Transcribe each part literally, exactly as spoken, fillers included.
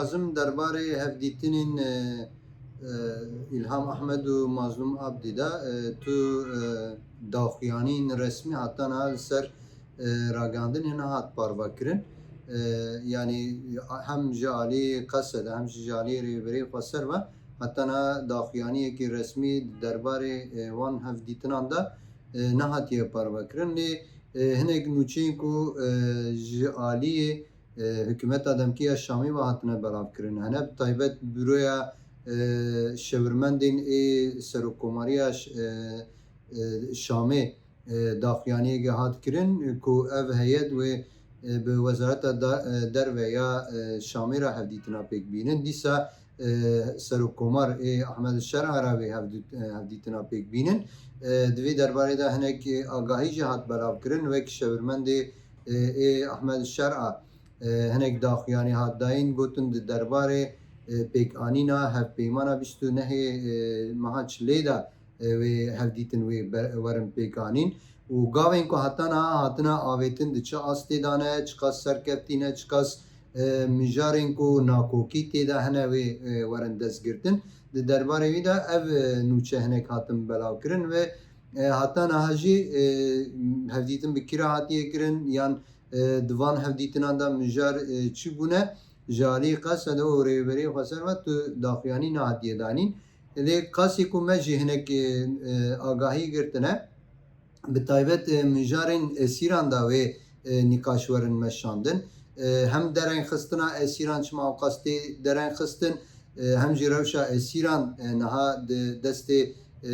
Dixwazim derbarê hevdîtinên, e, e, Îlham Ahmed û Mazlûm Abdî de, e, tu, e, daxuyanîn resmî heta niha li ser, e, ragihandinê nehat parvekirin. E, yanî hem ji alî Qesed hem jî ji alî Rêberê Xweser ve heta niha daxuyaniyekî resmî derbarê, e, wan hevdîtinan de, e, nehatiye parvekirin. Lê, e, hinek nûçeyên ku, e, ji aliyê e, hikûmeta demkî ya Şamê ve hatine belavkirin. Hene bi taybet Buroya, e, Şewirmendên ê Serokkomariya Ş-, e, e, Şamê, e, daxuyaniyekê hat kirin ku ev heyet wê, e, bi Wezareta da-, e, Derve ya, e, Şamê re hevdîtina pêk bînin. Dîsa, e, Serokkomar ê Ahmed Şer'a re wê hevdî-, e, hevdîtina pêk bînin. E, di vê derbarê de hinek, e, agahî jî hat belavkirin, wek şewirmendê, e, ê Ahmed Şer'a e, hinek daxuyanî hat dayîn, gotin di derbarê, e, pêkanîna hevpeymana bîst û nehê, e, meha Çilê de, e, wê hevdîtin wê be-, werin pêkanîn û gavên ku heta niha hatine avêtin di çi astê de ne, çiqas serkeftî ne, çiqas, e, mijarên ku nakokî tê de hene wê, e, werin destgirtin. Di derbarê wî de ev, e, nûçe hinek hatin belavkirin ve, e, heta niha jî, e, hevdîtin bi kî re hatiye kirin yan e, di van hevdîtinan de mijar, e, çi bûne, ji alî Qesed û Rêberê Xweser ve tu daxuyanî nehatiye danîn. Lê qasî ku me jî hinek, e, e, agahî girtine, bi taybet, e, mijarên esîran de wê, e, nîqaş werin meşandin. E, hem derengxistina esîran çima ewqas tê derengxistin, e, hem jî rewşa esîran, e, niha di destê, e,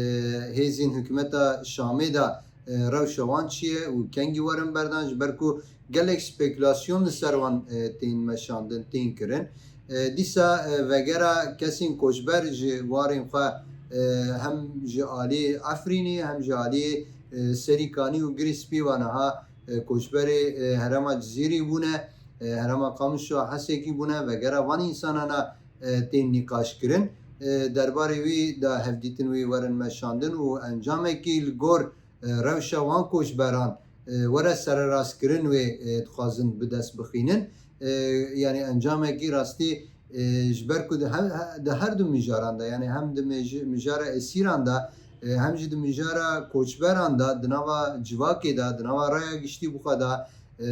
hêzên hikûmeta Şamê de, e, rewşa wan çi ye û kengî werin berdan, ji ber ku gelek spekulasyon li ser wan, e, tên meşandin, tên kirin. E, dîsa, e, vegera kesên koçber ji warên xwe, e, hem ji alî Efrînê hem ji alî, e, Serîkanî û Girîspî ve niha, e, koçberê, e, herêma Cizîrî bûne, e, herêma Qamişlo Hesekî bûne, vegera van însanana, e, tên nîqaş kirin. E, derbarê wî de hevdîtin wî werin meşandin û encamekî li gor, e, rewşa wan koçberan, e, were sererastkirin wê, e, dixwazin bi dest bixînin. E, yanî encamekî rastî, e, ji ber ku di he-, he-, di her du mijaran de, yanî hem di mij-, mijara esîran de, e, hem jî di mijara koçberan de, di nava civakê de, di nava raya giştî bi xwe de, e, e,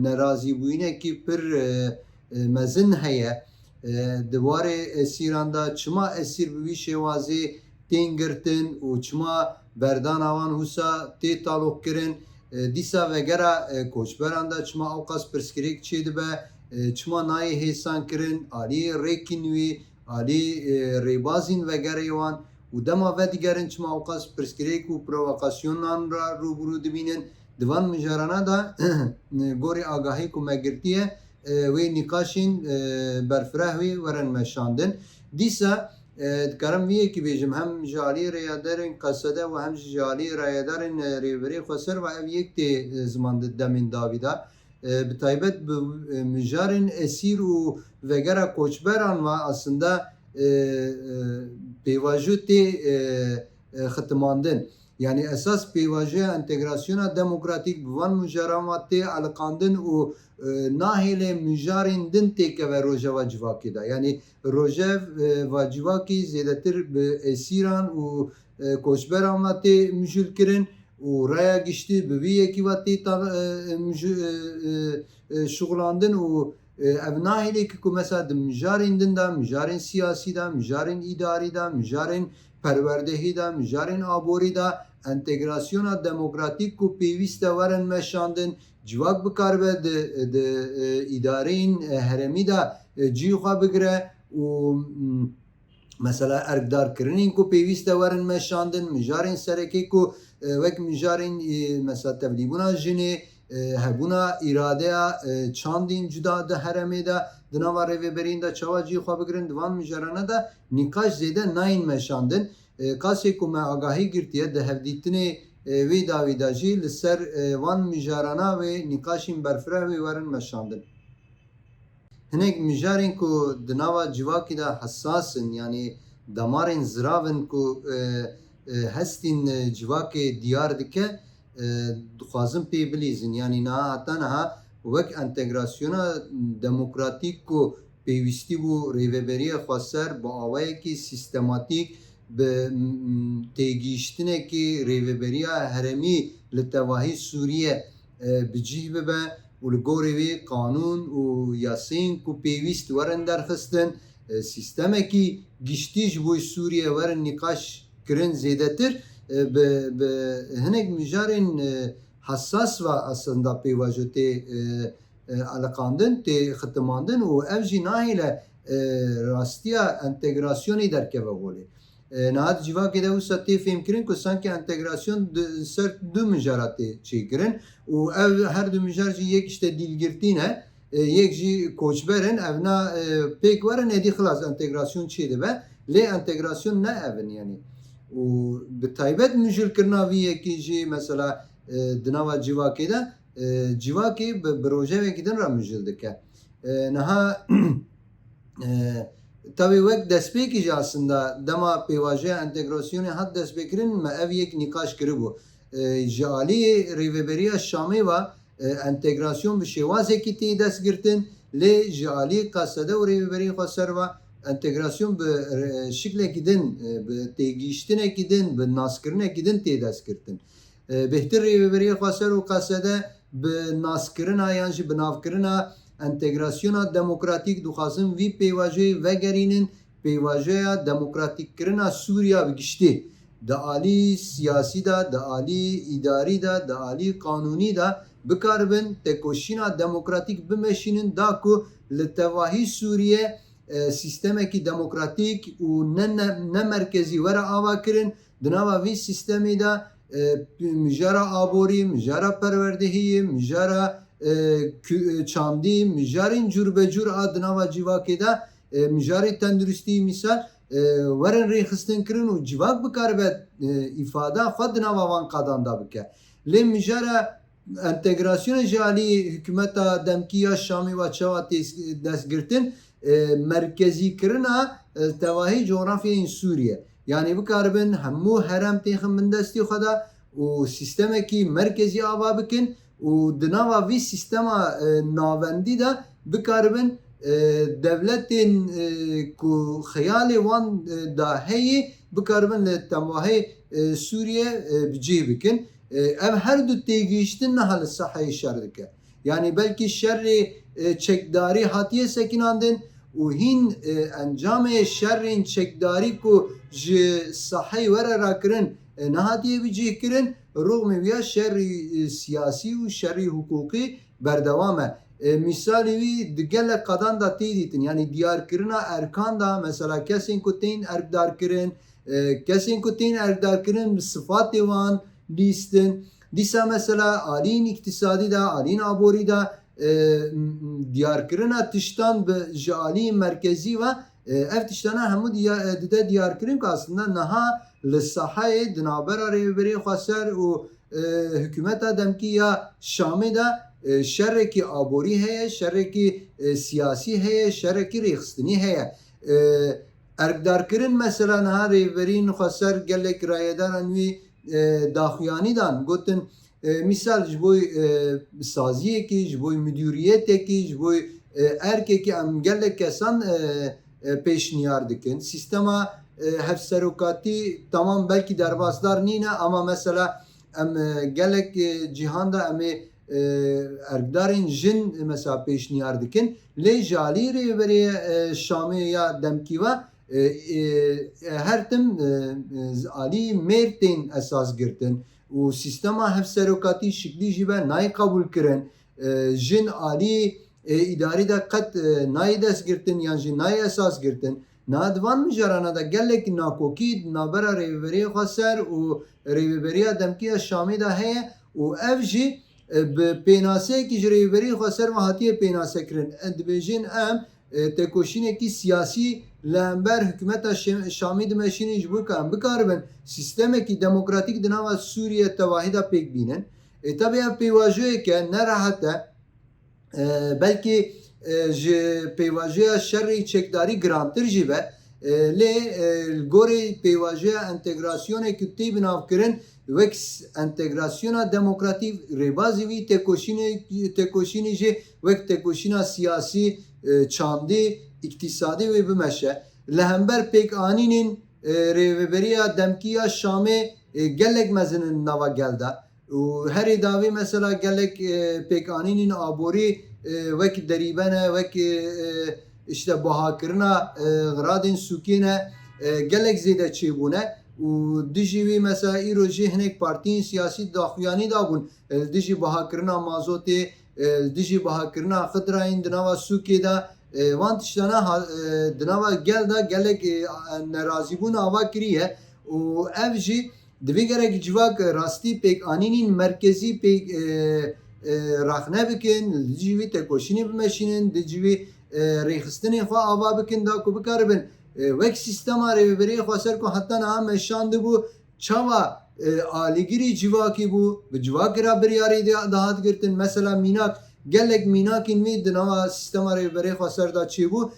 nerazîbûyînekî pir, e, e, mezin heye. E, di warê esîran de çima esîr bi vî şêwazê tên girtin û çima berdana wan wisa tê taloqkirin? E, dîsa vegera, e, koçberan de çima ewqas pirsgirêk çêdibe? E, çima nayê hêsan kirin? Alî rêkên wî, alî, e, rêbazên vegerê wan û dema vedigerin çima ewqas pirsgirêk û provokasyonan re rûbirû dibînin? Di van mijarana de gorî agahî ku me girtiye, e, wê nîqaşên, e, berfireh wê werin meşandin. Dîsa, e, dikarim vî yekî bêjim, hem ji alî rêyaderên Qesede û hem jî ji alî rayedarên, e, Rêberê Xweser ve ev yek tê, e, ziman di demên dawî de. E, bi taybet bi, e, mijarên esîr û vegera koçberan ve aslında, e, e, pêvajo tê, e, e, xitimandin. Yanî esas pêvajoya entegrasyona demokratîk bi van mijaran ve tê eliqandin û, e, nahêle mijarên din têkeve rojeva civakê de. Yanî rojeva civakî zêdetir bi esîran û, e, koçberan ve tê mijûlkirin û raya giştî bi vî yekî ve tê ta-, e, mijû-, e, e, e, şixulandin û, e, ev nahêle ki ku mesela di mijarên din de, mijarên siyasî de, mijarên îdarî de, mijarên perwerdehî de, mijarên aborî de entegrasyona demokratîk ku pêwîst e werin meşandin, civak bikaribe di, di, e, îdareyên, e, herêmî de, e, cihê xwe bigire û, m, mesela erkdarkirinên ku pêwîst e werin meşandin, mijarên sereke ku, e, wek mijarên, e, mesela tevlîbûna jinê, e, hebûna îradeya, e, çandên cuda di herêmê de, di nava rêveberiyên de çawa cihê xwe bigirin, di van mijarana de nîqaş zêde nayên meşandin. E, qasê ku me agahî girtiye di hevdîtinê, e, wê dawî de jî li ser, e, van mijarana wê nîqaşên berfireh wê werin meşandin. Hinek mijarên ku di nava civakî de hesas in, yanî damarên zirav in ku, e, e, hestên, e, civakê diyar dike, e, dixwazin pê bilîzin. Yanî niha heta niha wek entegrasyona demokratîk ku pêwîstî bû rêveberiya xweser bi awayekî sîstematîk bi, m, têgihiştinekî rêveberiya herêmî li tevahî Sûriye, e, bi cih bibe û li gorî wî qanûn û yasayên ku pêwîst werin derxistin, e, sîstemekî giştî ji bo Sûriye werin nîqaş kirin zêdetir, e, bi, bi hinek mijarên, e, hesas ve aslında pêvajo tê, e, e, eleqandin, tê xitimandin û ev jî nahêle, e, rastiya entegrasyonê derkeve holê. E, niha di civakê de wisa tê fêmkirin ku sanki entegrasyon di ser du mijara tê çêkirin û ev her du mijar jî yek işte dîlgirtî ne, e, yek jî koçber in, ev na, e, pêk werin, êdî xilas entegrasyon çêdibe. Lê entegrasyon ne ev in yanî. Û bi taybet mijûlkirina vî yekî jî mesela, e, di nava civakê de, e, civakê bi, bi rojevekî din re mijûl dike. E, niha, e, tabii wek destpêkî jî aslında dema pêvajoya entegrasyonê hat destpêkirin me ev yek nîqaş kiribû. E, ji alî rêveberiya Şamê ve, e, entegrasyon bi şêwazekî tê destgirtin, lê ji alî Qesede û rêveberiyê xweser ve entegrasyon bi, e, şiklekî din, e, bi têgihiştinekî din, bi naskirinekî din tê destgirtin. E, bêhtir rêveberiya xweser û Qesede bi naskirina yan jî bi navkirina entegrasyona demokratîk dixwazin vî pêvajoyê vegerînin, pêvajoya demokratîkkirina Sûriya bi giştî. Di alî siyasî de, di alî îdarî de, di alî qanûnî de bikaribin tekoşîna demokratîk bimeşînin da ku li tevahî Sûriye, e, sîstemekî demokratîk û ne, ne, ne merkezî were avakirin. Di nava vî sîstemê de, e, mijara aborî, mijara perwerdehiyê, mijara, e, kü-, e, çandî, mijarên cûrbecûr a di nava civakê de, e, mijarê tenduristî misal, e, werin rêxistin kirin û civak bikaribe, e, îfada xwe di nava van qadan de bike. Lê mijara entegrasyonê ji alî hikûmeta demkî ya Şamê ve çawa tê destgirtin, e, merkezîkirina, e, tevahî coğrafyayên Sûriye. Yanî bikaribin hemû herem têxin bin destî xwe de û sîstemekî merkezî ava bikin û di nava vî sîstema, e, navendî de bikaribin, e, dewletên, e, ku xeyalê wan, e, da heyî bikaribin li tevahê, e, Sûriye, e, bi cih bikin. E, ev her du têgihiştin niha li saheyê şer dike. Yanî belkî şerê, e, çekdarî hatiye sekinandin û hîn, e, encamê şerên çekdarî ku ji saheyê were rakirin, e, nehatiye bicihkirin, rûxmê wî ya şerî, e, siyasî û şerî hiqûqî berdewam e. E, mîsalê wî di gelek qadan de tê dîtin. Yanî diyarkirina erkan de, mesela kesên ku tên erkdarkirin, e, kesên ku tên erkdarkirin bi sifatê wan lîstin. Dîsa mesela aliyên îktisadî de, aliyên aborî de, e, m-, m-, diyarkirina tiştan bi ji aliyên merkezî ve, e, ev tiştana hemû diya-, e, dide diyarkirin ku aslında niha li sahayê di navbera rêveberiyê xweser û, e, hikûmeta demkî ya Şamê de, e, şerekî aborî heye, şerekî, e, siyasî heye, şerekî rêxistinî heye. E, erkdarkirin mesela niha rêveriyên xweser gelek rayedaran wî, e, daxuyanî dan, gotin, e, mîsal ji bo, e, saziyekî, ji bo midûriyetekî, ji bo, e, erkekî em gelek kesan, e, e, pêşniyar dikin. Sîstema, e, hevserokatî tamam belkî derbasdar nîne ama mesela em, e, gelek, e, cîhan de em ê, e, erkdarên jin, e, mesela pêşniyar dikin. Lê ji alî rêverê, e, Şamê ya demkî ve, e, e, e, her tim, e, e, alî mêr tên esas girtin û sîstema hevserokatî şiklî jî be nayê qebûl kirin. E, jin alî, e, îdarî de qet, e, nayê dest girtin yan jî nayê esas girtin. Niha di van mijarana de gelek nakokî di navbera rêveberiyê xweser û rêveberiya demkî ya Şamê de heye û ev jî, e, bi pênaseyekî ji rêveberiyê xweser ve hatiye pênasekirin. E, dibêjin em, e, têkoşînekî siyasî li hember hikûmeta Şê-, Şamê dimeşînin ji bo ku em bikaribin sîstemekî demokratîk di nava Sûriye tevahî de pêk bînin. E, tabi ev pêvajoyeke nerehet e. E, belkî, e, ji pêvajoya şerê çekdarî girantir jî be, e, lê, e, li gorî pêvajoya entegrasyonê ku tê binavkirin wek s-, entegrasyona demokratîk, rêbazî wî têkoşînê, têkoşînî jî wek têkoşîna siyasî, e, çandî, îktisadî wê bimeşe. Li hember pêkanînên, e, rêveberiya demkî ya Şamê, e, gelek mezin in nava gel de. Û herê dawî mesela gelek, e, pêkanînên aborî, e, wek derîbe ne, wek, e, e, işte buhakirina, e, xiradên sûkê ne, e, gelek zêde çêbûne. Û dijî wî mesela îro jî hinek partiyên siyasî daxuyanî dabûn, e, li dijî buhakirina mazotê, e, li dijî buhakirina xidrayên di nava sûkê de, e, van tiştana ha-, e, di nava gel de gelek, e, nerazîbûn ava kiriye û ev jî divê gerek civak rastî pêkanînên merkezî pêk, e, e, rexne bikin, li dijî wî tekoşînê bimeşînin, di civî, e, rêxistinên xwe ava bikin da ku bikaribin, e, wek sîstema rêveberiyê xweser ku heta niha meşandibû, çawa, e, alîgirî civakî bû, bi civakê re biryarê de, dihat girtin. Mesela mînak, gelek mînakên wî di nava sîstema rêveberê xweser de çêbû.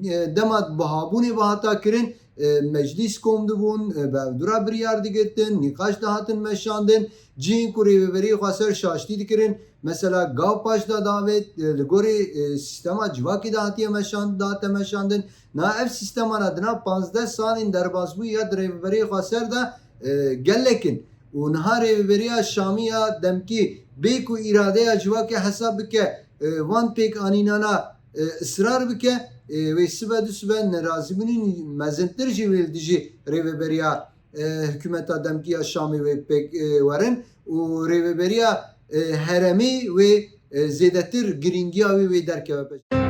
E, dema bihabûnê ve hata kirin, e, meclîs kom dibûn, e, bi hevdû re biryar digirtin, nîqaş dihatin meşandin, cihên ku rêveberê xweser şaştî dikirin. Mesela gav paş de davêt, e, li gorî, e, sîstema civakê de hatiye meşand-, dihate meşandin. Na ev sîstemana di nav panzdeh salên derbasbûyî ya di rêveberê xweser de, e, gelek in. Û niha rêveberiya Şamî ya demkî bê ku îradeya civakê hesab bike, e, van pêkanînana, e, israr bike, e, wê sibe du sibe nerazîbûnên mezintir jî wê li dijî rêveberiya, e, hikûmeta demkî ya Şamê wê pêk, e, werin û rêveberiya, e, herêmî wê, e, zêdetir girîngiya wê wê derkeve pêş.